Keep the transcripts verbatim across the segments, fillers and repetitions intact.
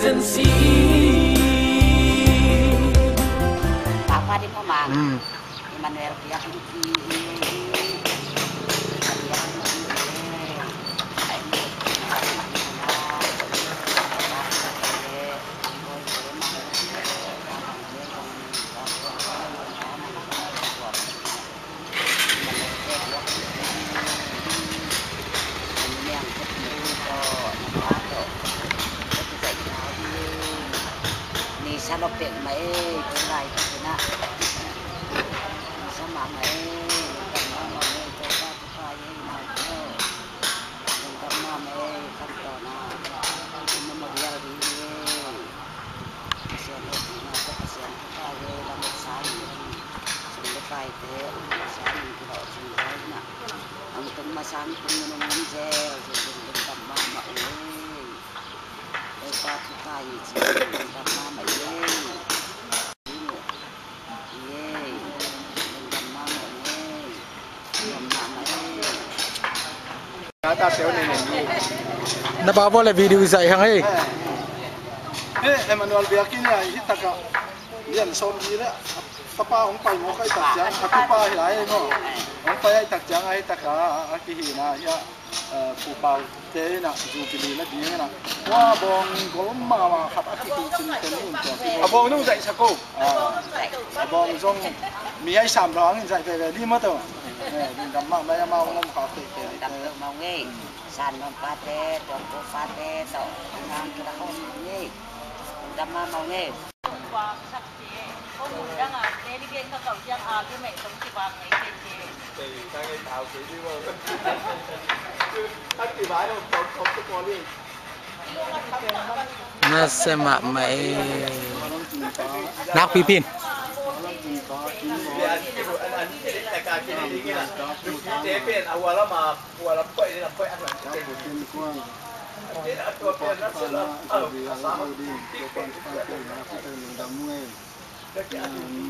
Papa di Mamang. Hmm. Emmanuel Piak. Ni sa lo pek mai, tulai tu na. Ni sa ma mai, ni sa ma mai, tu pa tu pa ye, ma tu. Ni sa ma mai, kan tu na. Ni ma ma biar di ye. Pasian lo tu na, pasian tu pa ye, lam sa ye. Sum le pai te, sa ye, tu lo sum le na. Ang tung ma sang tung nung nung je, je tung tung tam ma ma ue. Na pa bawle video i zaih hang ei. Eh, Emmanuel biakinn ah hih takah lian sawm li le tapa hong pai mawk ahih tak ciang a tupa hi lai ei maw. Hong pai ahih tak ciang ahih takah a kihihna hiah. Eh, Pu Pau te in ah, Jubilee la ding in ah. Tua bawng gol mahmah khat a kikhin cin ten in tua kibawng. A bawng nung zaihsak o. Ah, a bawng zong mi ai sam lo hangin zaih veve ding maw tawh. Eh, lungdam mahmah ei, amau lam kha teitei ding. Lungdam mahmah ei. San Nom pate, Tuang Pu pate tawh, nang kila hong ei. Lungdam mahmah ei. Nasia mahmah ei. Nakpi pen.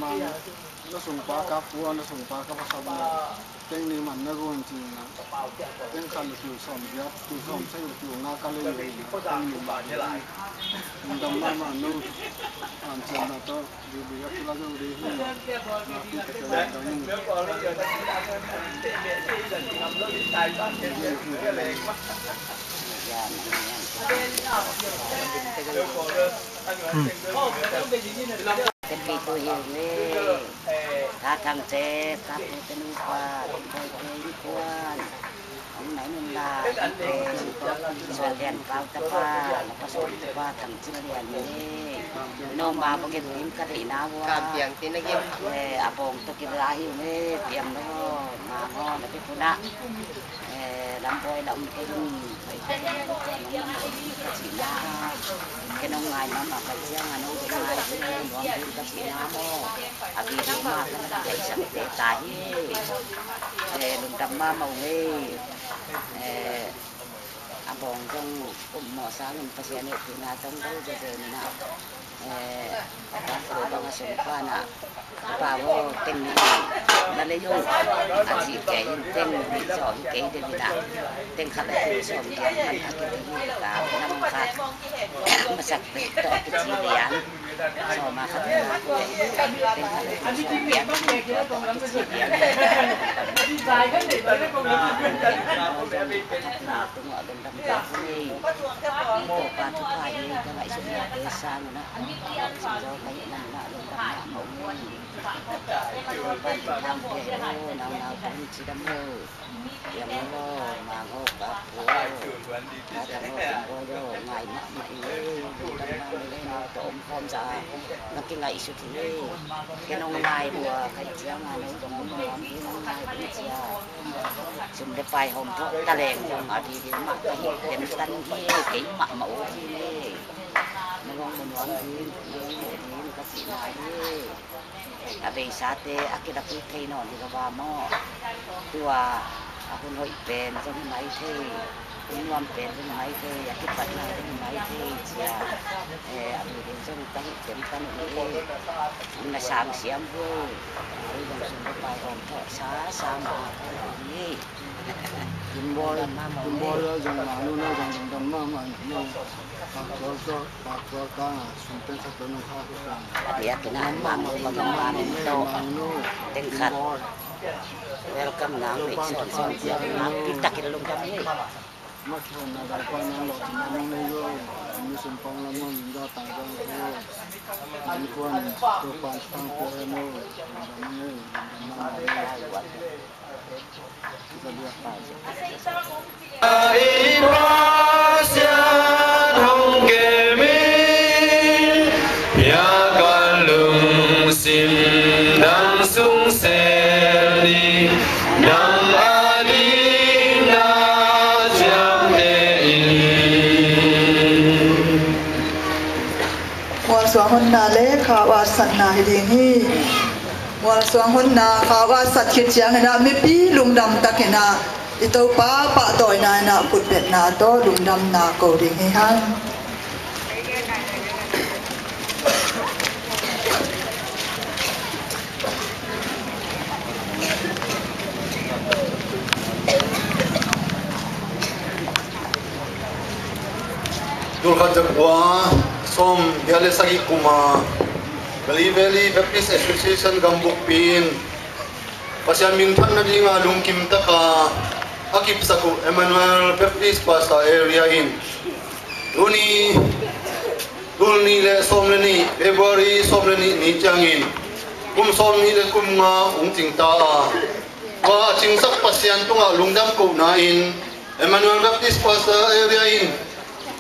Mang, na sungpa ka puan, na sungpa ka pasal na. Teng ni man na gun cin na. Teng khat le kiu sawm giat, kiu sawm sai le kiu nga ka le ni na. Teng ni man na. Dam ma ma nu. An cin na to, di di ka kila ka di hi na. Na ki ka kila dam. Hmm. Tepi tu hi le. Ka Thang Ce, ka pu te nupa, tung koi te innkuan. Hong nai nun la, tung te, Suan Lian Pau tapa, na pa Suan tapa, Thang Cin Lian hi. No ma bangin dim ka deihna ua. Kam piang tin a gim. Eh, a bawng tawh kila hi ung e, piang lo, ma ngaw, na pi khun ah. Eh, lam bawi la um kei un, pai kei un, ka cihna. Kei nong ngai mahmah ka ciang a nong ngai ding, nuam ding ka cihna maw. A video mah ka na ka teisak te ta hi. Eh, lungdam mahmah ung ei. Eh, a bawng zong um mawh sangin Pasian hehpihna zong dol zezen in ah. Eh, a bang a sung pan ah, pa aw, teng nih na lei ung, a cih kei in, teng nih zaw hi kei deuh in ah, teng khat a kiu sawm giat man a kici hi ka, na bang khat masak pek tawh a kici lian, sawm a khat na kue, teng khat a kiu sawm giat man tawh a kici lian. Tungah lungdam pek hi. Topa thupha hi, ka ngaihsutnate sang un ah. Singzaw ka hih man un ah lungdam mahmah ung ei. Topa'n thupha hong pia hi lo, naunau tung cidam lo. Piang lo, mang ho, kap ho. Ka tam ho, kum ho lo, ngai mahmah ing ei. Lungdam mahmah ing ei, nau tawh om khawm zah a. Na kingaihsut hi ei. Ken hong ngai lua ka hih ciang a, no zong hong nuam ding, hong ngai ding ci a. Sum le pai hawm thawh ta leng zong a video mah ka hih, ken tan hi, kei mahmah uh hi. Na hong mu nuam ding, na hong mu ding ka cihna hi. A beisate a kilakik thei nawn hi lo va maw. Tua a hun hoih pen zong hi mai thei, hun nuam pen zong hi mai thei, a kipatna zong hi mai thei ci a. Eh, a video zong ka hih ken tan uh hi. Na sang siam hi. Ei zong sum le pai hawm thawh sa sa mah hi. Limbawi, Limbawi a zang mah nu na zang zang dam mahmah na nu. Paksual sual, paksual kang a sum ten sak dam nu kha kha kang. A diak in a mah mah mah mah mah mah teng khat. Welcome na mah son son sia na pitak in lungdam hi. Mak son na dai pa na lo cin na nang nei yo. Ni sum pang la mo yin da tang dang yo. Ni kuan to pan tang ko no. Lungdam hi, lungdam na. I Pasian hong kem in, bia kan lungsim dang sung sel ni, nang a ding na ciamteh in. Mualsuang honna le khau a satna hi ding hi. Mualsuang honna khau a sat khit ciangin ah mipi lungdam takin ah i Topa pahtawina in ah khutbetna tawh lungdamna ko ding hi hang. Tulkhat zakua sawm giat le sagih kuma Kalay Valley Baptist Association gambukpi in Pasian minthan nadinga lungkim taka a kipsak uh Emmanuel Baptist Pastor Area in tuni tul nih le sawm le nih, February sawm le nih ni ciangin kum sawm nih le kum nga hong cingta a, tua a cingsak Pasian tungah lungdam kohna in Emmanuel Baptist Pastor Area in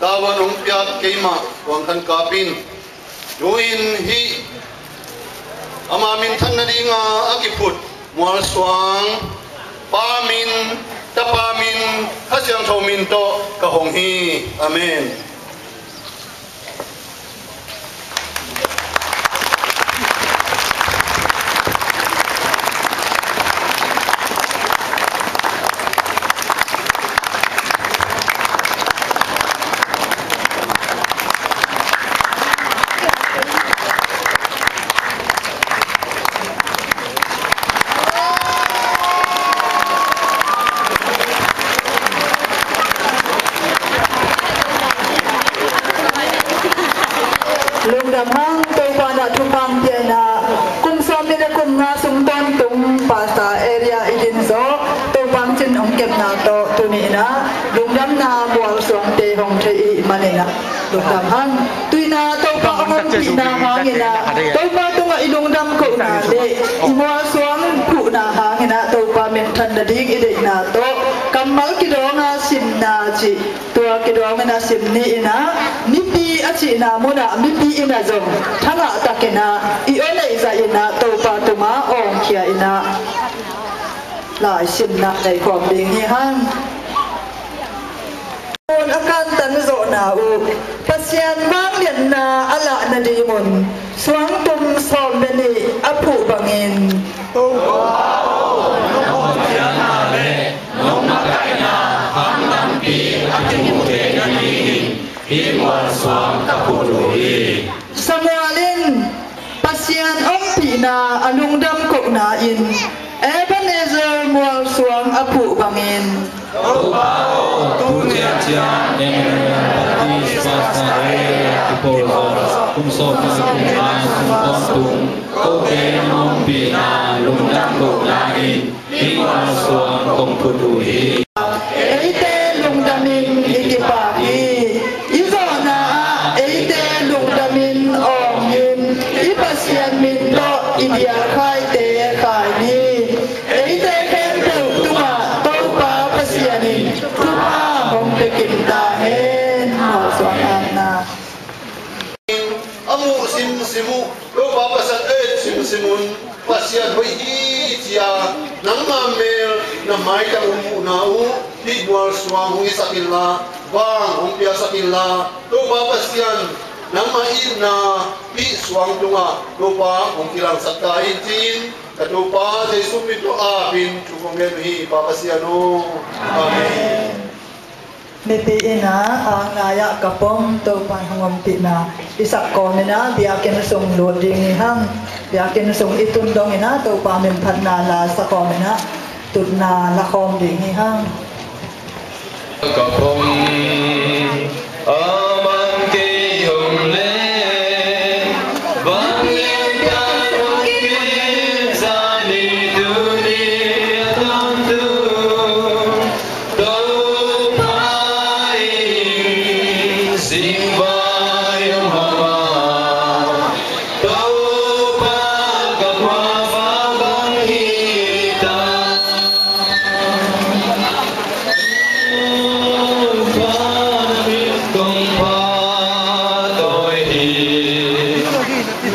tavuan hong piak keimah Tuang Khan Kap in, tu-in hih ama minthan nadinga a kiphut Mualsuang Pa min, Tapa min, Kha Siangtho min tawh ka hong hi. Amen. Lungdam hang, Topa na thupha hong pia in ah, kum sawm nih le kum nga sung tawntung Pastor Area i din zawh Topa hong cin hong kepna tawh tuni in ah lungdamna Mualsuangte hong theih i hih manin ah lungdam hang. Tu-in ah Topa hong ompihna hangin ah Topa tungah i lungdam kohna le i Mualsuang phuhna hangin ah Topa minthan nading i deihna tawh kammal kidawng a simna cih tua kidawng in a sim ni in ah, mipi a cihna munah mipi in a zong thangah takin ah i aw neih zah in ah Topa tungah awngkhia in ah lai simna nei khawm ding hi hang. A kantan zawhna uh Pasian vangliatna a lah nadingun suangtum sawm le nih a phuh bangin, Topa aw, nong hong ciangna le nong makaihna khang tampi a kimu theih nadingin hih Mualsuang ka phut uh hi. Samuel in Pasian ompihna a lungdam kohna in Ebenezer Mualsuang a phuh bangin, Topa aw, tu ciangciang Emmanuel Baptist Pastor Area kipawl zawh kum sawm nih le kum nga sung tawntung kote nong ompihna lungdam kohna in hih Mualsuang kong phut uh hi. Eite lungdamin i kipak hi. I zawhna ah eite lungdamin awngin i Pasian min tawh i biakhaite khai ni. Eite khempeuh tungah Topa Pasian in thupha hong pia kim ta hen. Mualsuang atna. A muh simsim uh Topa Pasian et simsim un, Pasian hoih hi ci-a nangma mel na maitang uh muhna uh hih Mualsuang hong hisak inla, vang hong piasak inla, Topa Pasian nangma itna hih suang tungah Topa hong kilangsak ta in ci-in ka Topa Jesu min tawh apin thu kong ngen uh hi, Pa Pasian aw. Amen. Mipi in ah a ngai-ah ka pom Topa hong ompihna i sak kawm in ah biakinn sung lut ding hi hang. Biakinn sung i tun dong in ah Topa min phatna la sa kawm in ah Tutna la khawm ding hi hang. Ka phong a man kei hong le, vanglian ka hong kim zani tuni a tawntung. Topa in singvai hong hawm a, Topa ka khuavak hong hi ta. Topa na min kong phat tawi hi.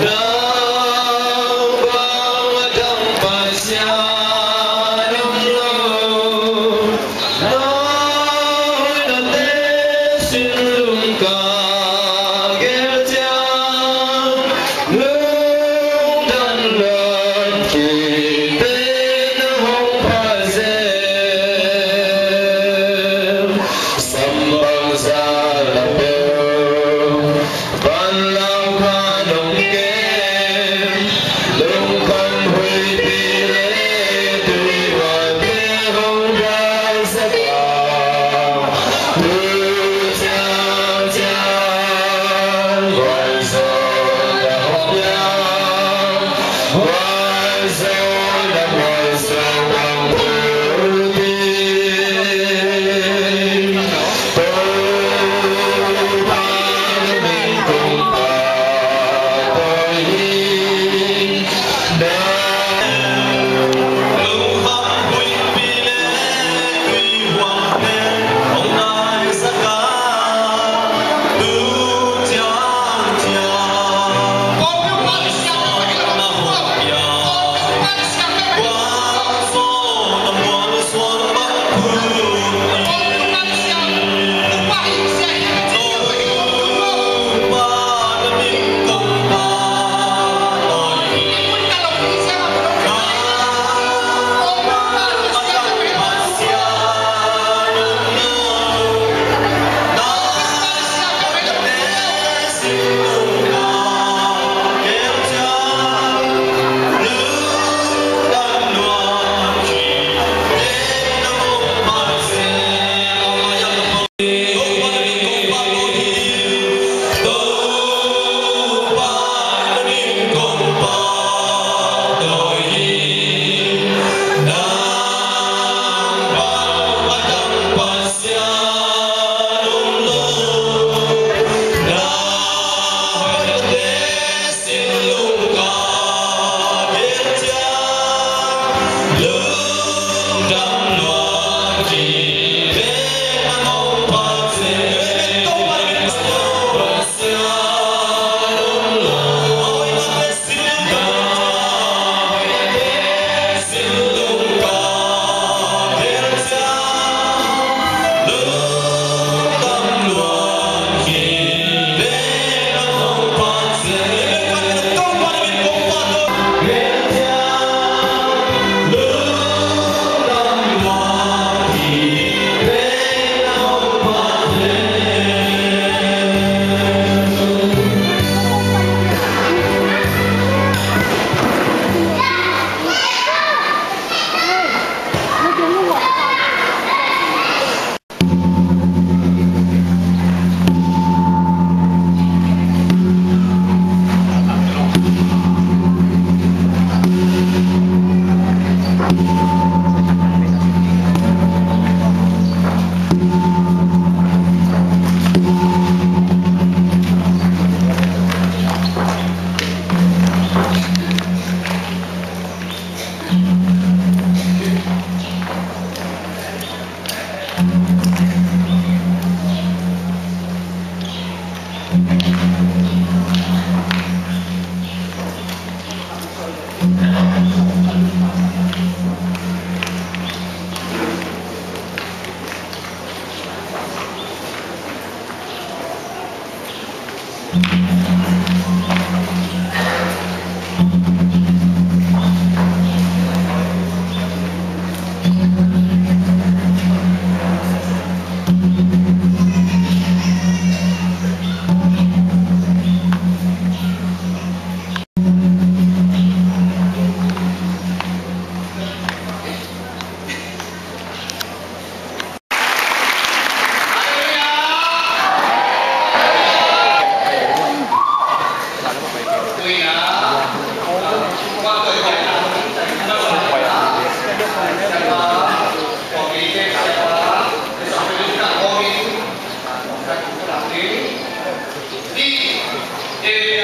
Nang bang a dang Pasian om lo. Van lau kha nong kem, lungkham huipi le tui huate hong guaisak a, tu ciang ciang guaizaw na hong hiam, guaizaw na guaizaw bang tu ti.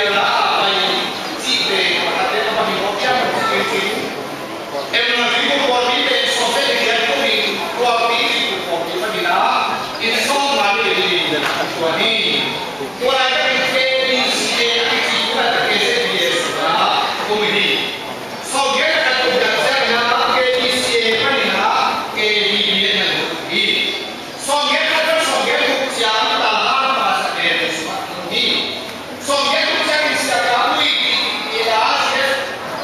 Tua a pai cihte pakhatte a panin aw piang cih ciang, Emmanuel Zingkung pawlpi pen sawmsek le giat kumin pawlpi, Zingkung pawlpi panin ah inn sawmnga le li tua hi. Tua laitakin K B C A a kici, tua laitakin K B C A sungah om hi. Sawmgiat le khat kum ciang ciangin ah K B C A panin ah K B B A na lut hi. Sawmgiat le khat kum sawmgiat le guk ciang Tahan Pastor Area sungah lut hi. Sawmgiat le guk ciangin Sia Kam Lui, K B C A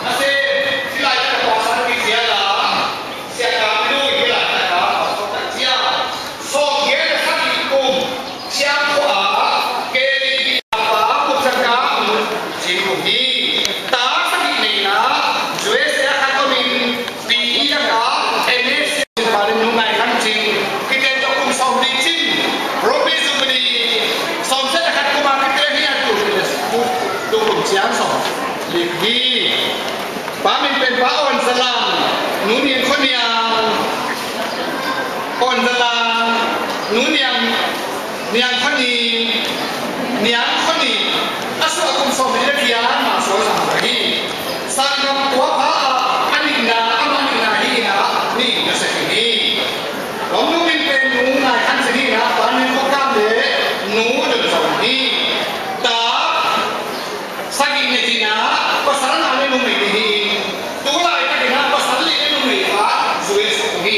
a sem, hih laitak a pastor kicial a, Sia Kam Lui hih laitak a pastor kicial. Sawmgiat le sagih kum ciang khua ah K B B A pa Pu Chan Kam Cin Kum hi. Ta sagih nei in ah U S A a khat omin, P E a ka M A C pa le Nu Ngai Khan Cing, kite tawh kum sawmli cin, Ruby Jubilee, sawmsek le khat kum a kite hi a, tu, tu, tu kum ciang sawmli hi. Pa min pen Pa Awn Za Lang, Nu Niang Khua Niang, Awn Za Lang, Nu Niang, Niang Khua Ni, Niang Khua Ni, a suah kum sawmli le giat mah suah zang hi. Sanggam tua pha ah a nihna, amah nihna hi in ah nih na sak hi. Om Nu min pen Nu Ngai Khan Cing hi in ah, Pa Niang Khua Kam le Nu Lun Zong hi. Ta sagih nei in ah pasal nga le numei nih hi. Tu laitakin ah pasal li le numei khat U S A om hi.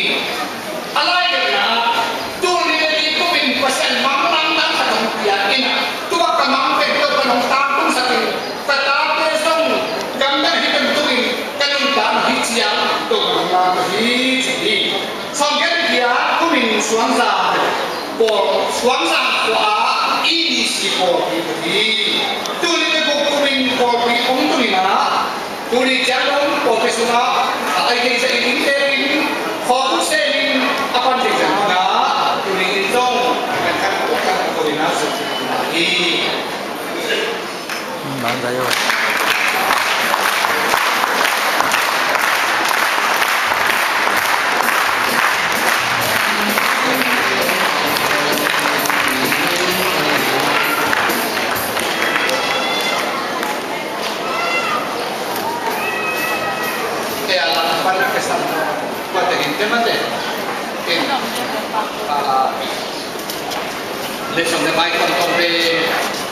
A lai deuhna ah, tul nih le li kumin Pasian mang lamdang khat hong piak in ah, tua ka mang pen Topa'n hong tangtungsak in, ka tate zong gamdang hi tungtungin ka nuntakna hi ciang Topa'n hong lamdang hi ci hi. Sawmgiat le giat kumin Suangzang, Suangzang khua ah E B C pawlpi ka hi. Tul nih le guk kumin pawlpi hong tung in ah, tuni ciang dong pawlpi sungah a ai thei sa in inntek in, khawk uh sem in, a pan thei sa in ah, tuni in zong kan khat ko, kan khat ko in ah suk hi. Bang zayo. Te a lam pan a ke sam, kua te hin te mate. Ken, ah, lesson te bai tong tong te,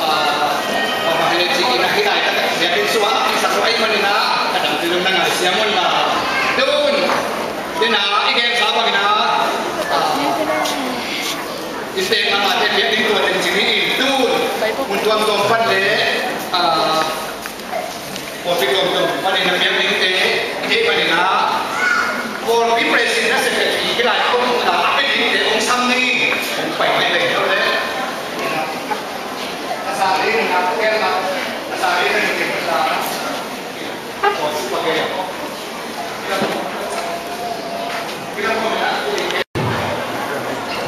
ah, pa ma hele ci in a hi lai ta ka sia kin sua, ki sa ko ai man in a, ka dam ti lum na ngai sia mon la. Tun, te na, i gen sa bang in a, ah, i te na ma te pia ding tua den ci ni in tun, mun tuam tuam pan le, ah, Pawlpi tuamtuam panin a piak dingte, hih panin ah pawlpi president, secretary, kilai kong a pia dingte hong sam ni, hong pai pai pai lo le. A sa ding a piak a, a sa ding a ding a sa. Pawlpi pa ke.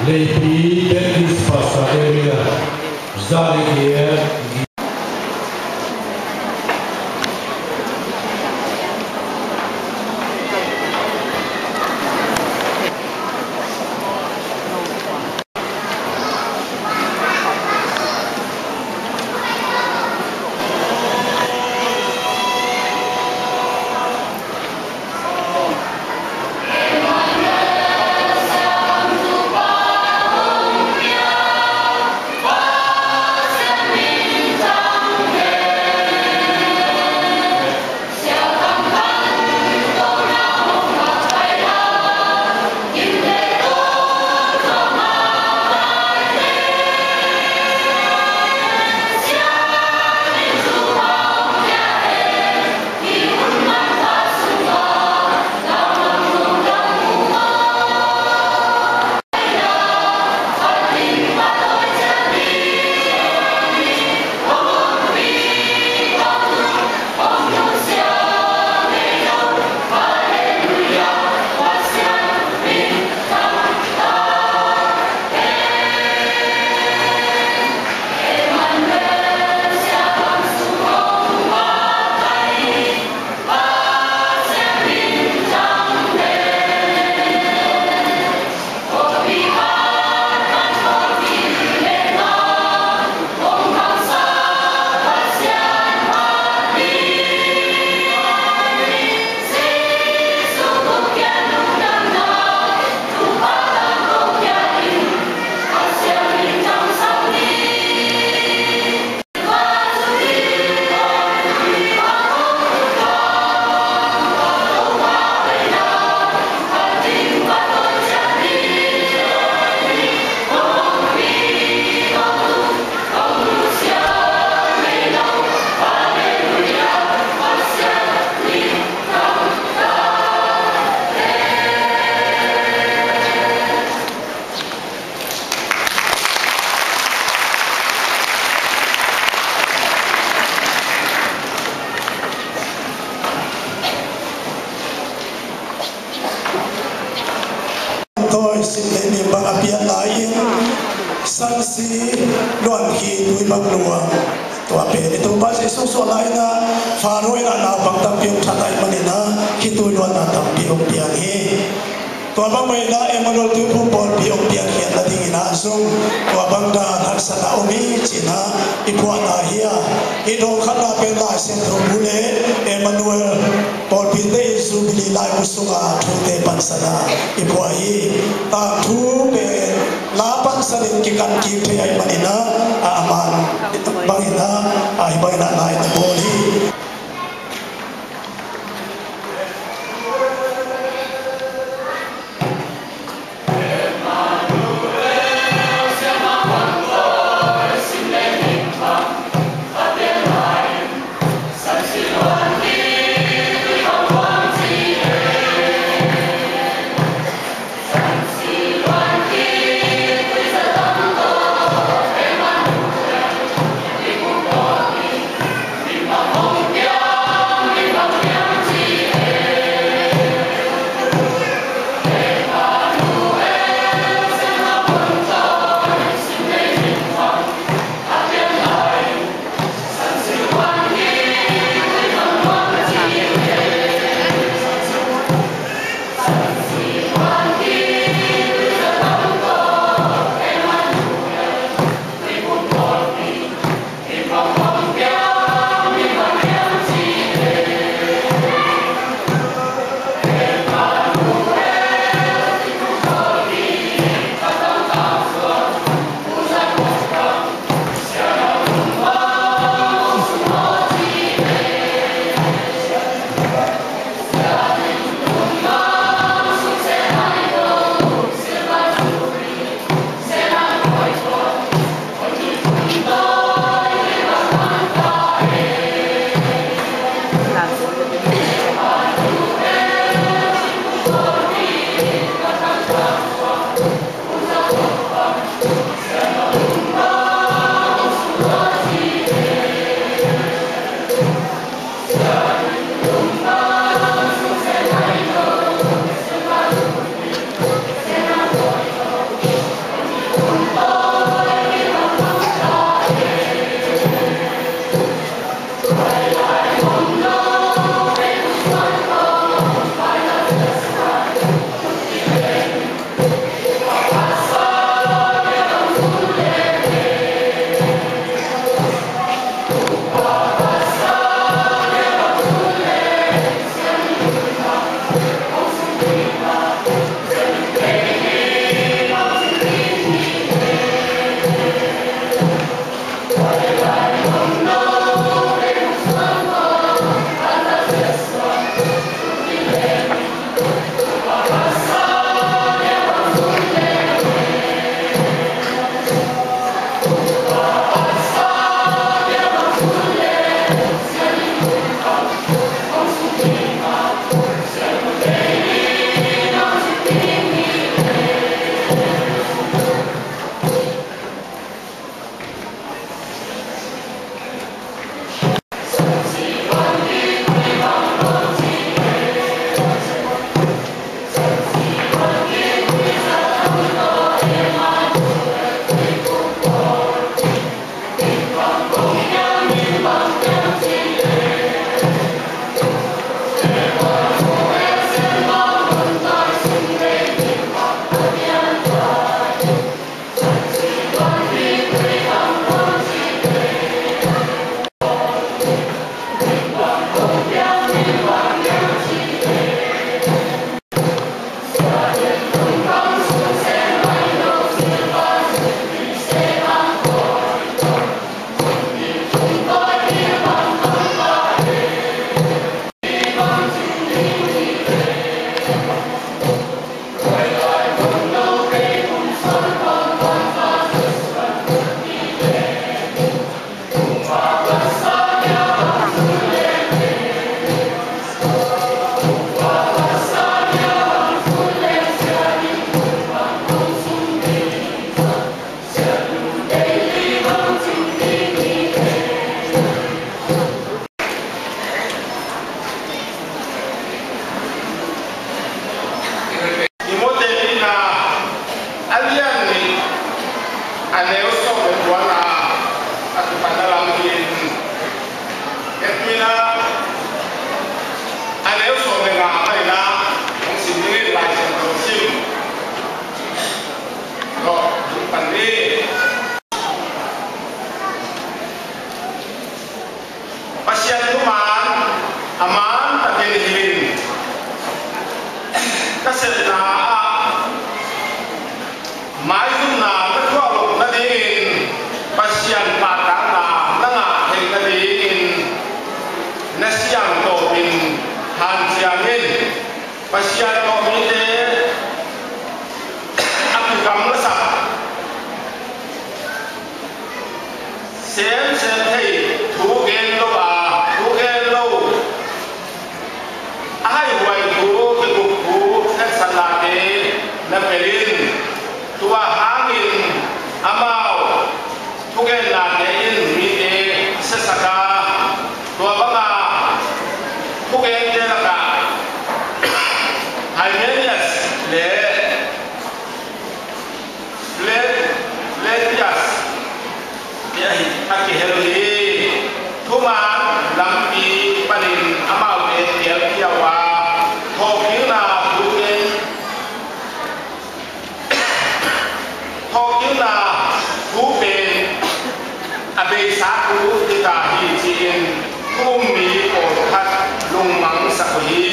Leipi Baptist Pastor Area, Zalikia. Sansi luan khitui bang luang. Tua pen i Topa Jesu suah lai-in ah Faro in ah naupang tampi hong that ahih manin ah khitui luanna tampi hong piang hi. Tua bang mah in ah Emmanuel Tuiphum Pawlpi hong piankhiat nadingin ah zong tua bang dan haksatna om hi ci-in ah i phuahna hi a, hih dawng khatna pen Lai Siangtho bu le Emmanuel Pawlpite in Jubilee laibu sunga thute pansan a i phuah hi. Tangthu pen la pansanin kikan kik thei ahih manin ah, a man bangin ah, a hi bangin ah lai na bawl hi. A neu sawm le nga a paina hong sim dingin Lai Siangtho sim. Tawh, zuk pan ni. Pasian thuman a man takin hi in, ka sepna ah maizumna na thuak loh nadingin Pasian pahtakna na ngah theih nadingin na siangtho in hanciam in. Pasian tawh mite a kigamlasak semsem thei thu gen lo a, thu gen lo a, haihuai thu, kikup thu, khensanate na pelh in. Tua hangin amau thugennate in mite siasak a, tua banga thugente lakah Hymenius le Pla-, Plagius te ahi a kihel hi. Thuman lampi panin amaute kialpia uh a, thawhkikna thu pen, thawhkikna thu pen a beisa thu hi ta hi ci-in thu um mi pawlkhat lungmangsak uh hi.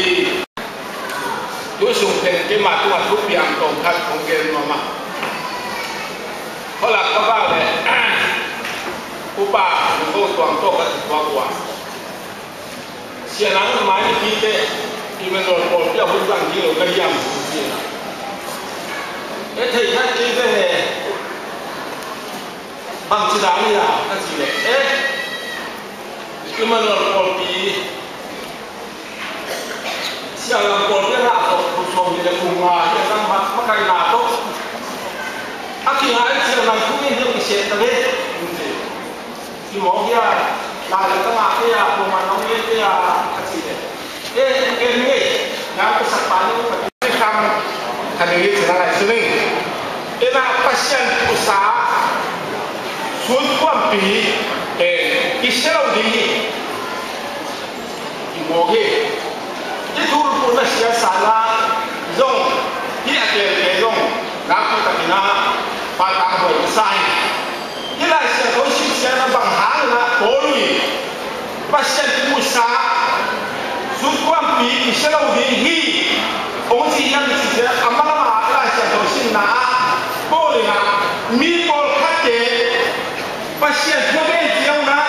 Tu sung pen keima tungah thupiang tawm khat kong gen nuam a. Khualak ka vak leh Upa Nungko Tuang tawh ka kituak uh a, Sia Nang, mai mipite Emmanuel pawlpi a hun zang ding lo ka hiam? Sia Nang, e, thei khat kei ve he. Bangci dan hi a, ka ci leh, e, Emmanuel pawlpi, Sialam pawlpi a ngah tawh kum sawmnih le kum nga hi a, nang makaihna tawh a kingai Sialam thu in hi a, kiseh ta ve, in ci. Kimawk hi a, lai le ka ngah kei a, kuamah nong ngen kei a, a ci leh, e, en ngei, nang ka sakpa ning ka ti kham kha ding hi ci na ngai su ning. Ina Pasian phuhsa sut kuampi, e, i sia lo ding hi. I mawk hi. I thurputna siasa la zong, hih a telte zong nakpi takin a pahtak huai i sa hi. Hih Lai Siangtho simsiatna bang hangin a Paul in Pasian phuhsa sut kuampi i sia lo ding hi hong ci hiam i cih ciang, a manglama Lai Siangtho simna ah Paul in a mi pawlkhatte Pasian thu gen ci lo na,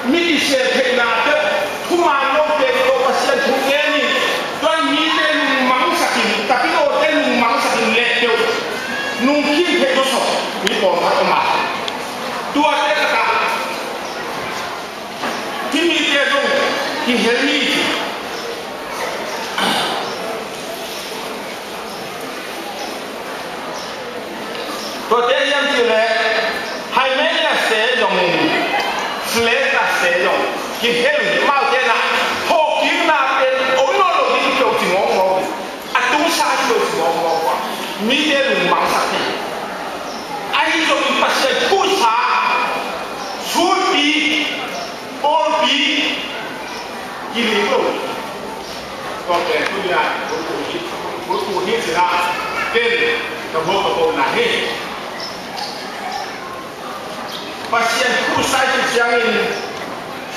mi kisel theihna peuh, thuman lo peuh tawh Pasian thu gen in, tua in mite lungmangsak in, tapidawte lungmangsak in leh peuh nungkim theih zawsawh mi pawlkhat om a, tuate lakah hih mite zong kihel hi. Tuate hiam cih leh Hymenius te zong, Philetus te zong kihel hi. Amaute na thawhkikna pen om nawn lo ding hi lo ci mawkmawk hi. A tungsa hi lo ci mawkmawk uh a, mite lungmangsak hi. Ahi zongin Pasian phuhsa sulpi, pawlpi kiling lo. Tua pen tu nia, bulphuh hi cih na, ken ka buak ka bawlna hi. Pasian phuhsa i cih ciangin,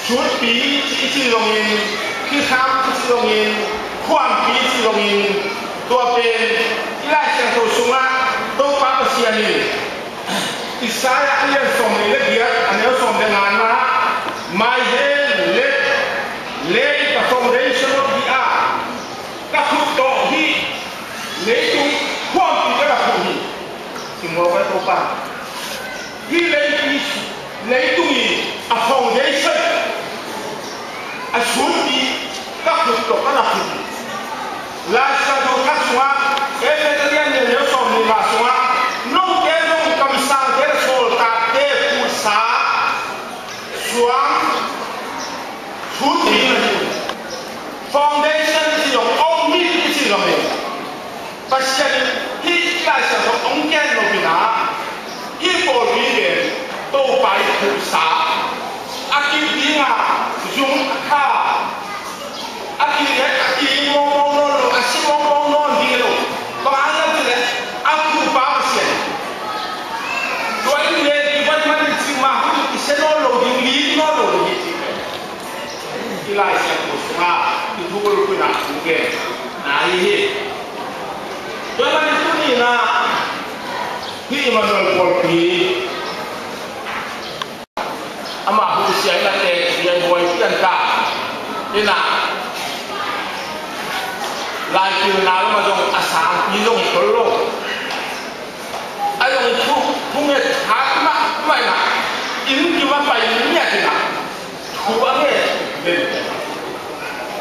sulpi i cih zongin, kikham i cih zongin, khuampi i cih zongin, tua pen i Lai Siangtho sungah Topa Pasian in Isaiah a lian sawmnih le giat, a neu sawm le ngana, "My hand laid, laid the foundation of the earth." Ka khut tawh hih leitung khuampi ka la khut hi. Simbaw ka Topa. Hih leipi, leitung i a foundation, a sulpi ka khut tawh ka la khut hi. Lai Siangtho Thak sungah, Efesa lian nih a neu sawmnih le nga sungah, note zong kamsangte le sawltakte phuhsa suang sulpi na hi. Foundation i ci zong, omin i ci zong hi. Pasian in hih Lai Siangtho hong gen nop in a, hih pawlpi pen Topa i phuhsa, a kip ding a, zung a kha Hih Lai Siangtho sungah i thubulphuhna hong genna ahi hi. Tua ahih manin tuni-in ah hih Emmanuel pawlpi ama hu sia in a teek sia buai pian ta in ah, lai pilna lamah zong a sangpi zong hi khol lo. A zong thu, thu nget khat mahmah in ah, inn kim a pai ngiat in ah, thu a nget den.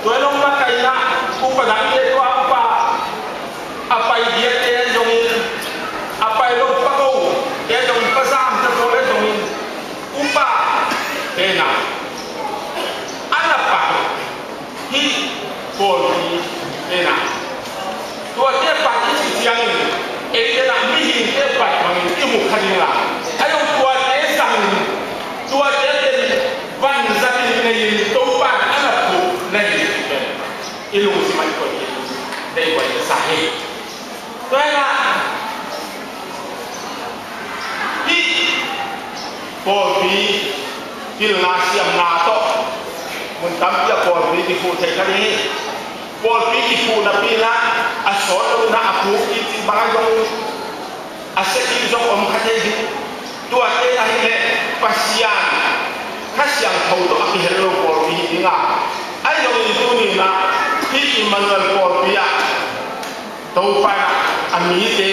Tua zong makaihna upa dangte, tua upa a pai diakte zongin, a pai lo pa kote zongin, pa zamte pawl zongin, upa te na a na pai hih pawlpi te na. Tuate pai i cih ciangin eite na mihingte pai bangin i mu kha ding a, a zong tuate zangin, tuate ten vanzat in nei in Topa in a na phuh na hi cih pen i lungsim ah i koih in, dei buai ka sa hi. Tua hi a, hih pawlpi pilna siamna tawh mun tampi ah pawlpi kiphuh thei kha ding hi. Pawlpi kiphuh napi in ah a sawt lo in ah a puk kik cih bang a zong, a sia kik zong om kha thei hi. Tuate na hi leh Pasian Kha Siangtho tawh a kihel lo pawlpi hi ding a, ahi zongin tuni-in ah hih Emmanuel pawlpi ah Topa in ah a mite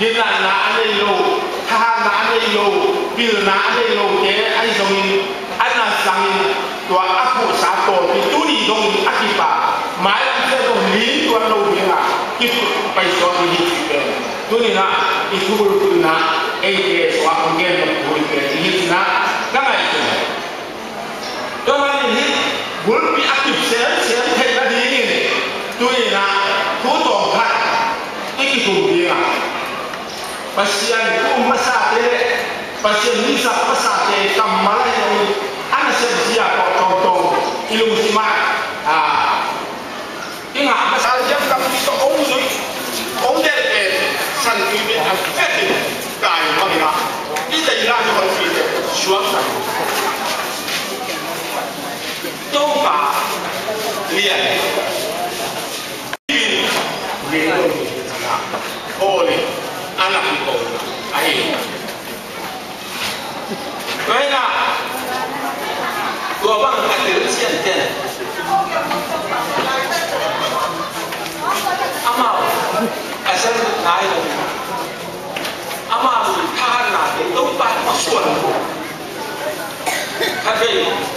ginatna a nei lo, thahatna a nei lo, pilna a nei lote ahi zongin a na zangin, tua a phuhsa pawlpi tuni dongin a kipak, mailam ciang dong ling tuan lo ding a kiphuh pai suak ding hi cih pen tuni-in ah i thubulphuhna eite sungah kong gen nop thu hi pen i hi cih na ka ngaihsun. Tua manin hih bulpi a kip semsem theih nadingin tuni-in ah thu tawm khat i kikum ding a, Pasian thu um masate le Pasian mizat masate kammal ahi zongin a nasep zia tawh tawmtawm i lungsim ah, a, i ngah masa, Lalsiam Kampi tawh hong zuih, hong delh pen Santui pen a vekin kai mah hi a, i tei la ni hong pite suakta. Topa lian. Ling lo ni, a na, Paul in a na kiko ahi. Tua hi a, tua bang a telsiam ten amau a sel nai lo, amau thahatnate Topa in a suan lo. Khatvei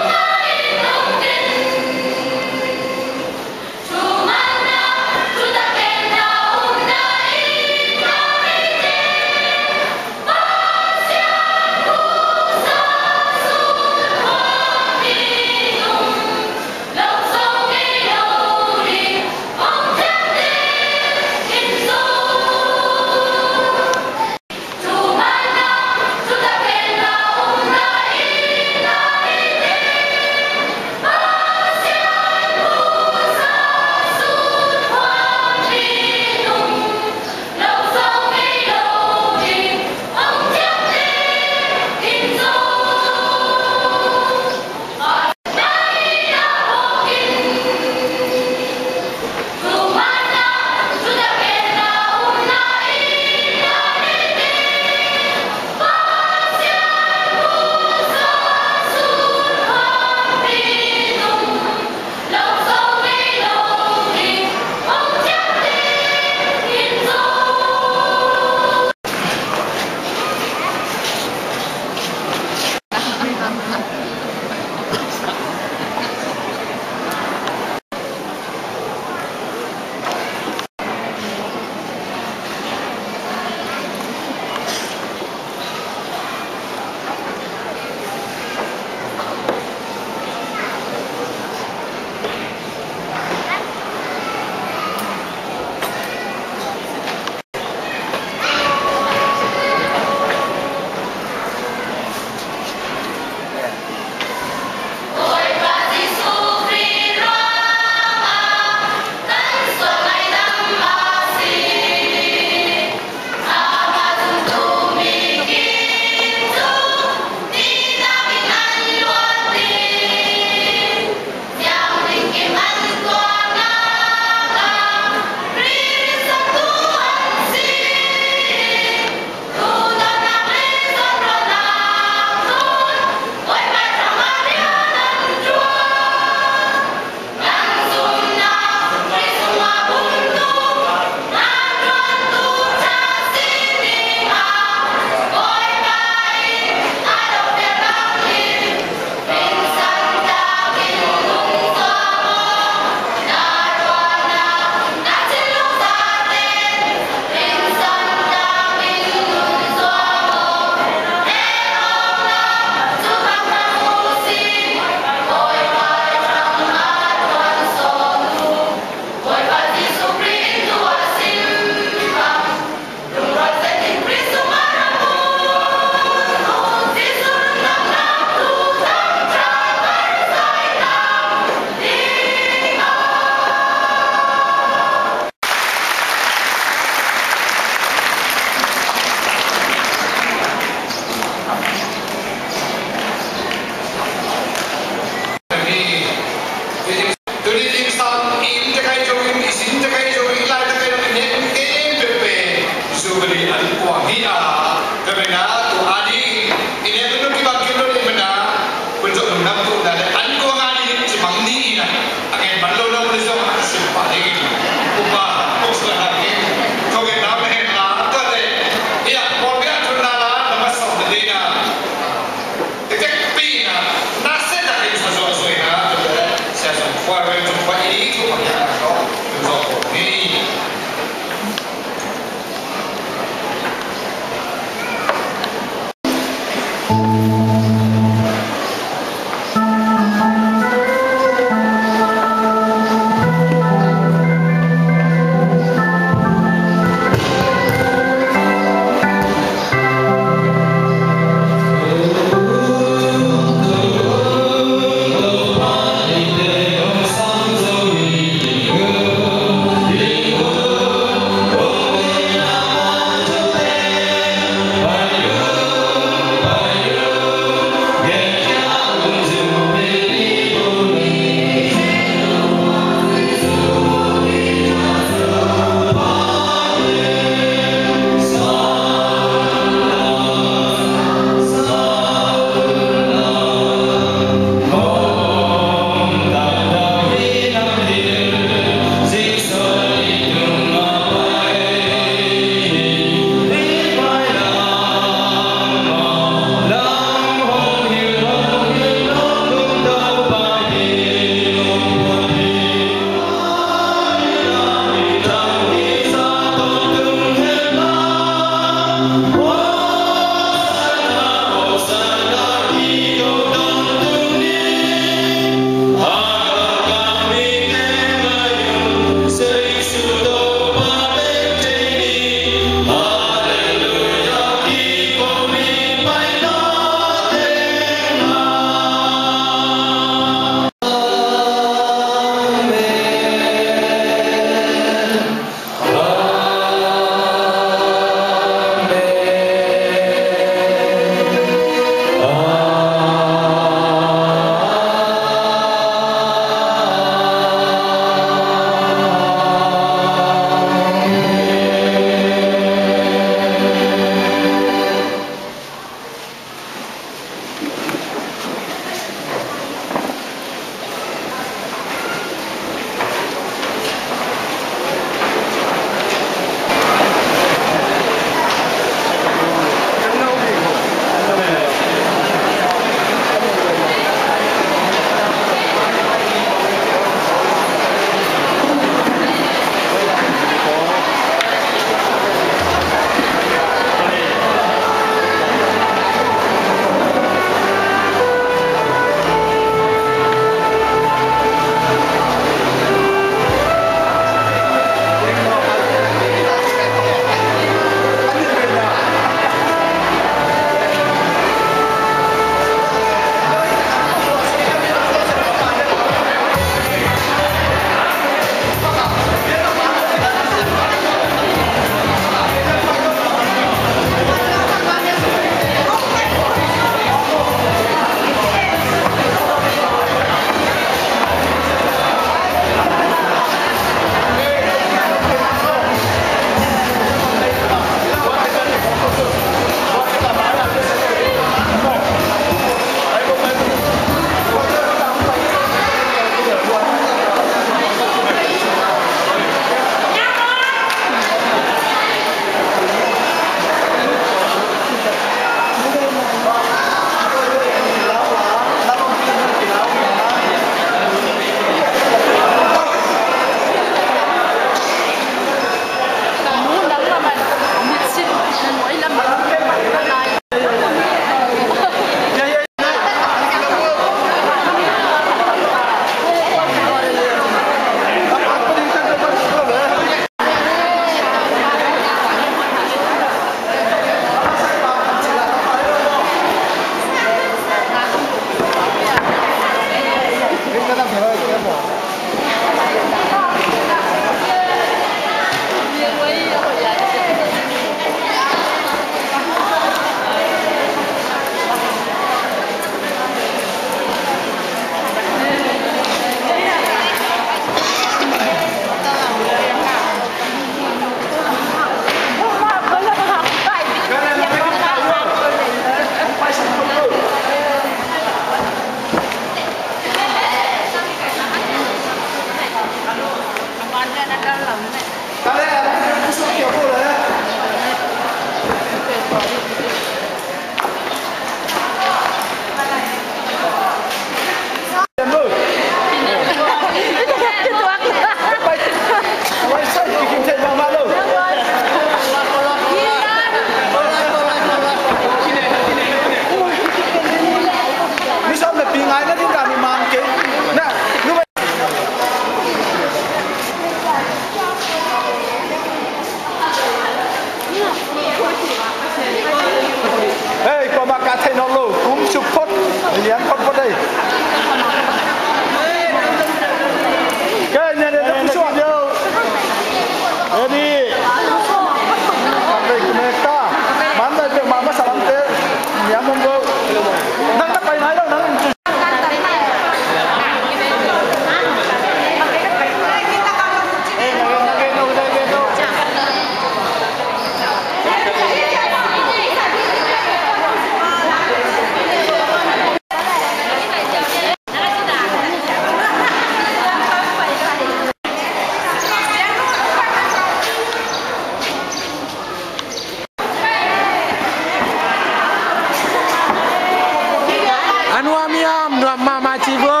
A nuam hiam, nuam mahmah ci vo.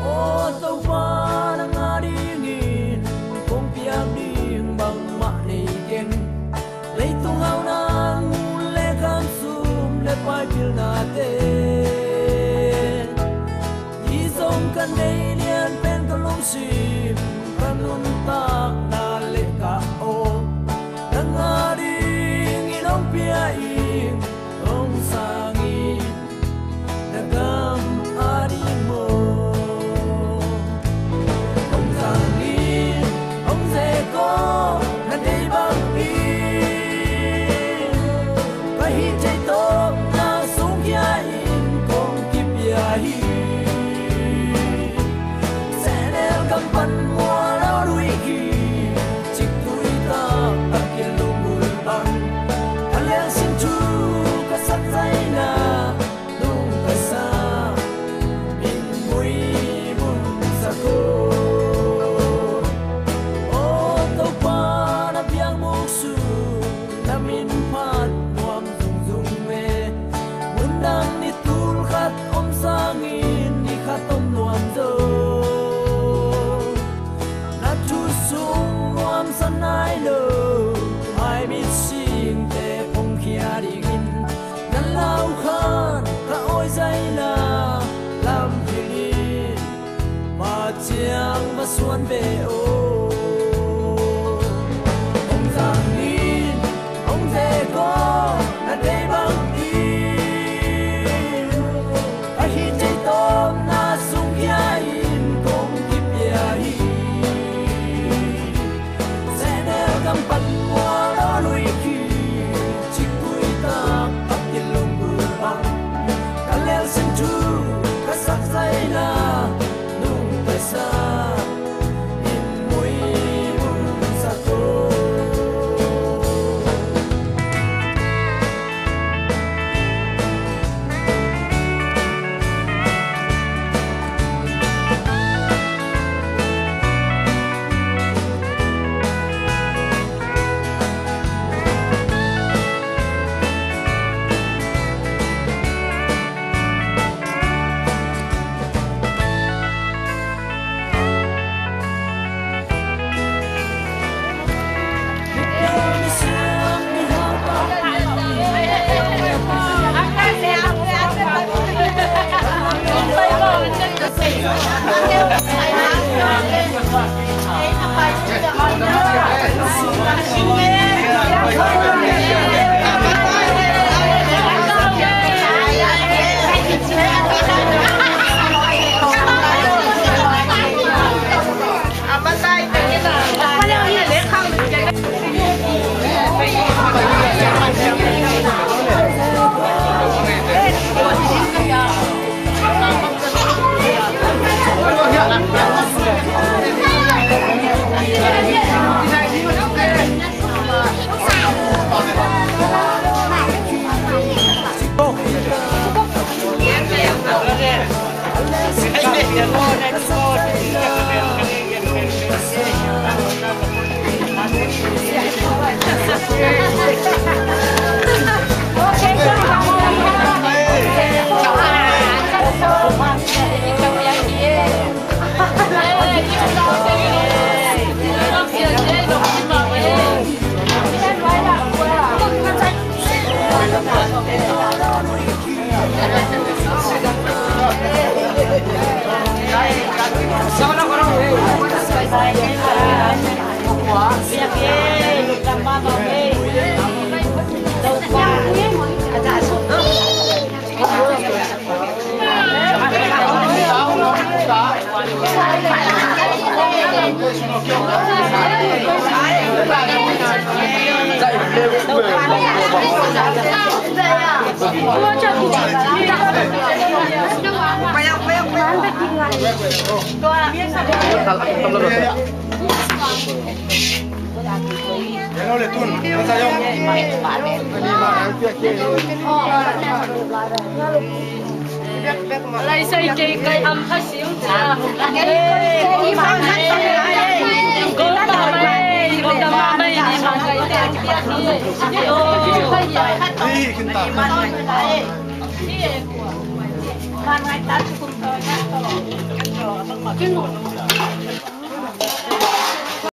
Aw Topa, nang a dingin kong piak ding bangmah nei keng. Leitung hauhna ngun le kham sum le pai pilnate, i zong ka nei lian pen ka lungsim, ka nuntakna le ka aw, nang a dingin hong pia ing, hong sang ing, na gam a ding maw. Hong zang in, hong zek aw, na deih bangin, ka hih thei tawpna sung khia in kong kipia hi. Sehnel gam pan mual a lui khi, ciktui tak a kilunggulh bang, a lelsin thu ka sak zaina, nungta sa in muimun sa ko. Aw Topa, na biakbuk sung na min phat nuam zungzung e. Mundang ni tul khat om sangin ni khat om nuam zo. Na thu sung nuamsa nai lo, hai mit singte pongkhia dingin, na lau khan ka awi zaina lam hilhin, ma ciang va suan ve aw. Hong zang in, hong zek aw, na deih bangin, ka hih thei tawpna sung khia in kong kipia hi. Sehnel gam pan mual a lui khi, ciktui tak a kilunggulh bang, ka lelsin thu ka sak zaina, nungta sa in muimun sa ko.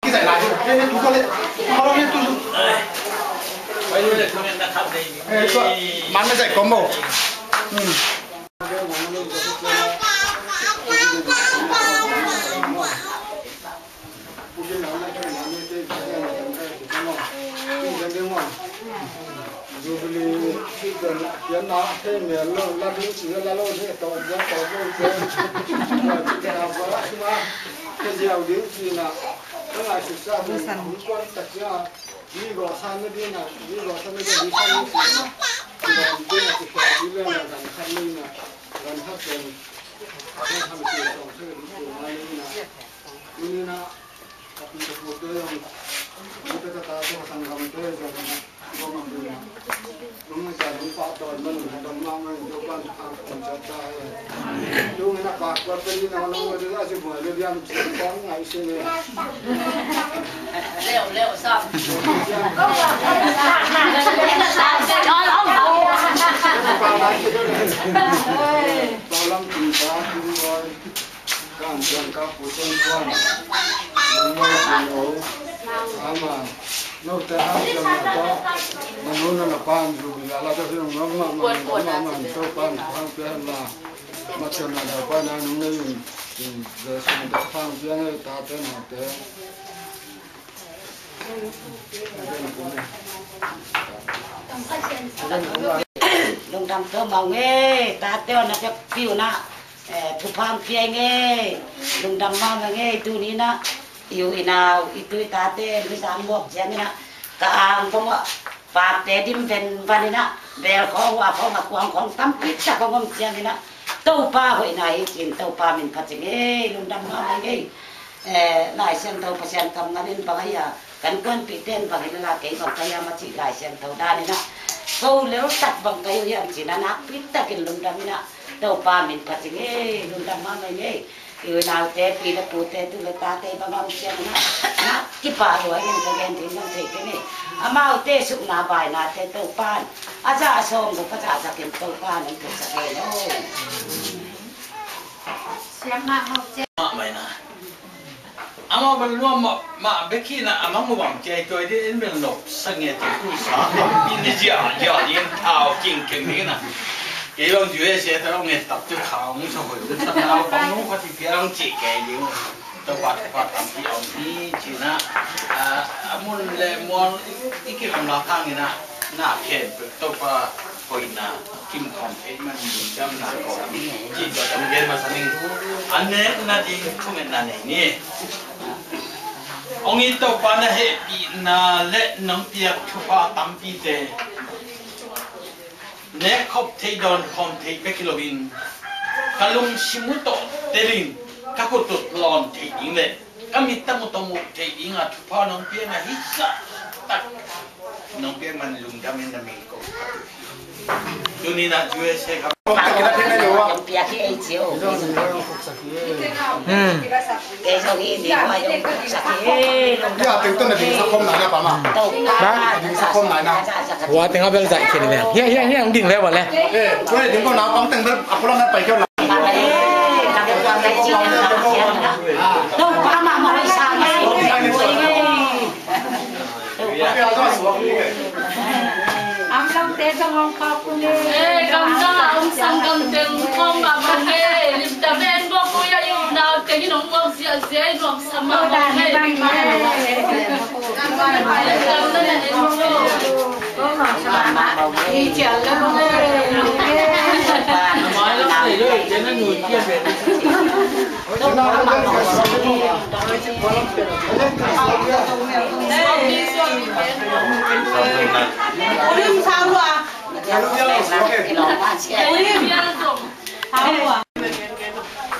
Kizaih lai ding. Eh, tu ko le. Kau lo ni tu. Eh, tu. Man mai zaih kom bo. Hmm. Jubilee season a pianna a thei mel lo, la ding ci la lo ding, tawh bia tawh bia ci. Ci ka ba a ci ma, ka ziau ding ci na, ka ngai suksa ding, hong kuan tak cia, mi gawh san na ding na, mi gawh san na ding, mi san na ci na, ci na ding na, ci ka ding le na, gan khat le na, gan khat cia ni, gan khat cia sawng cia ding ci na le na, ni na, Kan tuan ka pu tuan tuan. Nang mai pu no. Ama. No te ha tuan na pa. Nang no na na pa an ju bi la la ta fi nong ma ma ma ma ma to pa an pa an pia la. Ma tuan na na pa na nong nei un. Jesu na ta pa an pia ngai ta te na te. Lungdam to mawk nge, tate aw na pek piu na, eh, thupha ang piai nge, lungdam mawk nge, tuni na, i u i nau, i tu i tate, mi sang mawk ciang ina, ka ang kong wa, pate dim ven van ina, bel khong wa khong a kuang khong tampi tak kong om ciang ina, Topa hoihna hi cin, Topa min phat cing nge, lungdam mawk nge. Eh, Lai Siangtho Pasian kam ngan in bang a hi a, kan kuanpihte in bang hi lala kei bang ka hiam a cih Lai Siangtho dan in ah, ko lel tak bang ka hi uh hiam cih na nakpi takin lungdam in ah, Topa min phat cing e, lungdam mahmah ing e. I unaute, pi le pute, tu le tate bang a om ciang in ah, na kipah lua in ka gen ding bang thei kei ni. Amaute sukna bainate Topa in a zah a sawm guk a zahzakin Topa in hong puksak hen aw. Siam mahmah uh ciang. Mahmah in ah. Amau bel nuam mah, mah bek hi na, a mang uh bang ciai tuai ding in bel nop sa nge ti ku sa. In i zia, zia ding thau king keng ding in a. Kei bang U S A ta long nge tap tu thau ngi sa hoi. Sa na pang nung kha ti pia lang ci kei ding. Topa, Topa tampi om hi ci na. A, a mun le mual i, i kilam la khang in a. Na khen Topa hoihna kim khawm thei man ding dam na ko. Ci tua tam gen masa ning. An nekna ding thungetna nei ni. Hong it Topa na hehpihna le nong piak thupha tampite nek khop thei dawn khawm thei bek hi loin ka lungsim uh tawh telin ka khut uh lawn thei ding le ka mit tawh mu tawh muh thei ding a thupha nong piakna hi sa tak nong piak man lungdam in na min ko. Tuni na U S A ka piak hi ei cio. Hmm. Kei zong hi ni hua zong sak hi. Ya, teng tawh na ding sa khawm nai na pa ma. Tawh pa. Ding sa khawm nai na. Hua teng a bel zai khin le. Hiang, hiang, hiang ding le wa le. Eh, hua ding ko na pang teng bel a ko la na pai keu la. Tawh pa ma ma hoi sa ngai. Am lam te zong hong khawk un e. Eh, gamdang a om sanggam teng hong khawk un e. Lim ta ven bawk un e, a yu nau teng in hong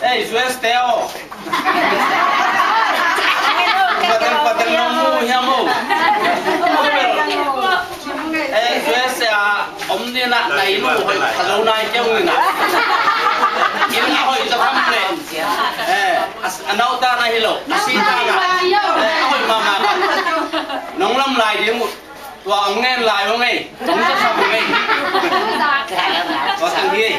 Ei, U S te aw. Patel, patel nong mu hiam aw. Ei, U S a om ding a, na inn uh hoih, ka lo nai kei ung in a. Inn a hoih ta tham le. Eh, a, a nau ta na hi lo, a si ta na. Eh, a hoih mahmah ka. Nong lam lai ding uh. Tua hong ngen lai hong ei. Hong sa sa hong ei. Tua tang hi ei.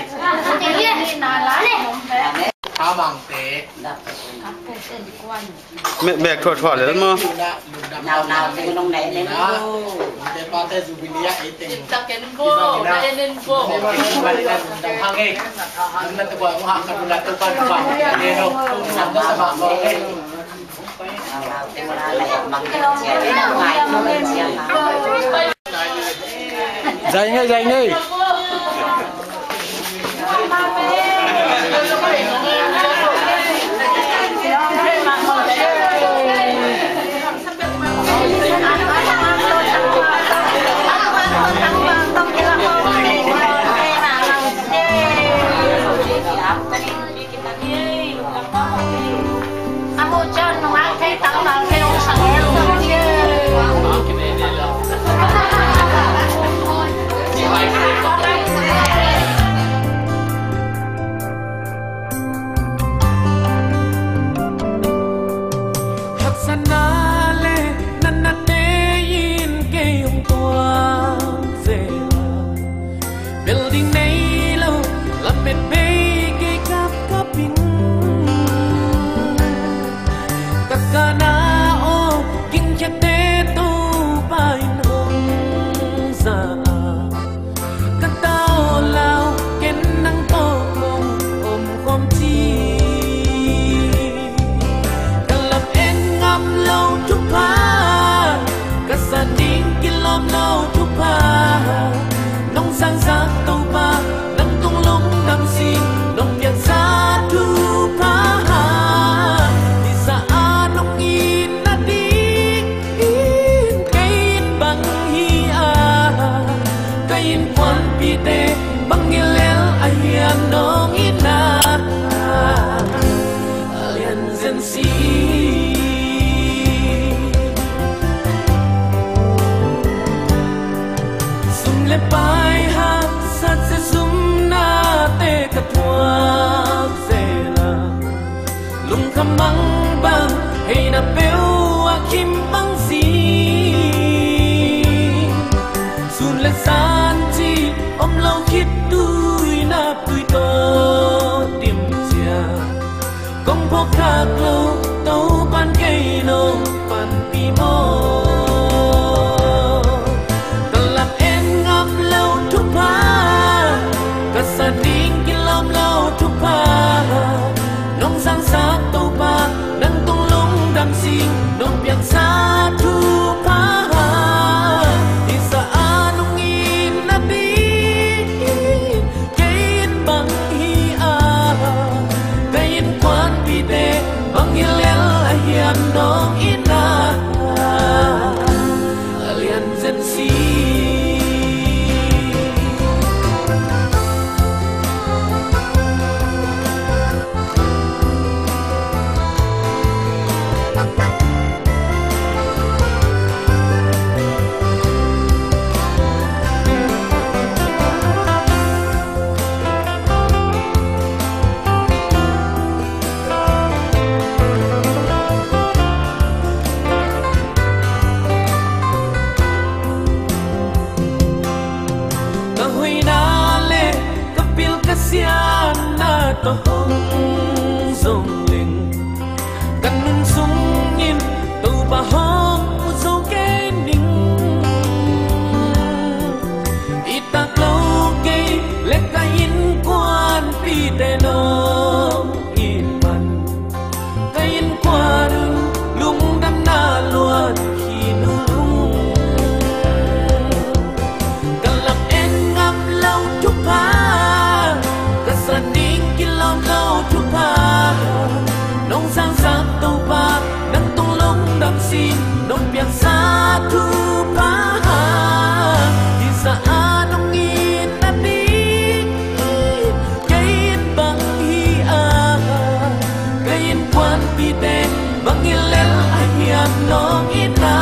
Amangte. Mek, mek thuah thuah le maw. Nau nau te nong nei nei. Te pa te jubilee a ei teng. Taken ko, enen ko. Hang ei. Nang na te ko hang ka dula te pa pa. Te no. Nang na sa ba ko. Zai ngei, zai ngei. Haksatna le natna nei-in kei hong tuak zel a, bel ding nei lo, lamet bei kei kapkap in. Ka kana aw, gingkhiate Topa in hong za a, ka ta aw lau, ken nang tawh kong om khawm ci. Ka lam en ngam lo thupha, ka sa ding kilawm lo thupha, nong sangsak Topa, nang tung lungdam sing, nong piangsak thupha. Hih sa a nong it nading in kei in bang hi a, ka innkuanpihte bang hi lel a hiam nong itna a lian zen si. Sum le pai haksat sia sumnate ka thuak zel a, lungkham mangbang heina peuh a khim bang si. Sun le zan cih om lo khit, tui nap tui tawh dim ciang, kong phawk khak lo Topa'n kei nong panpih maw. Ka lam en ngam lo thupha, ka sa ding kilawm lo thupha, nong sangsak Topa, nang tung lungdam sing, nong piangsak thupha. Hih sa a nong it nading in kei in bang hi a, ka innkuanpihte bang hi lel a hiam nong itna a lian zen si. Nong sangsak Topa, nang tung lungdam sin, nong piaksa thupha hang, hih za-a nong it nadingin, kei in bang hi-a, kei innkuanpih teng bang hi lel a hiam, nong itna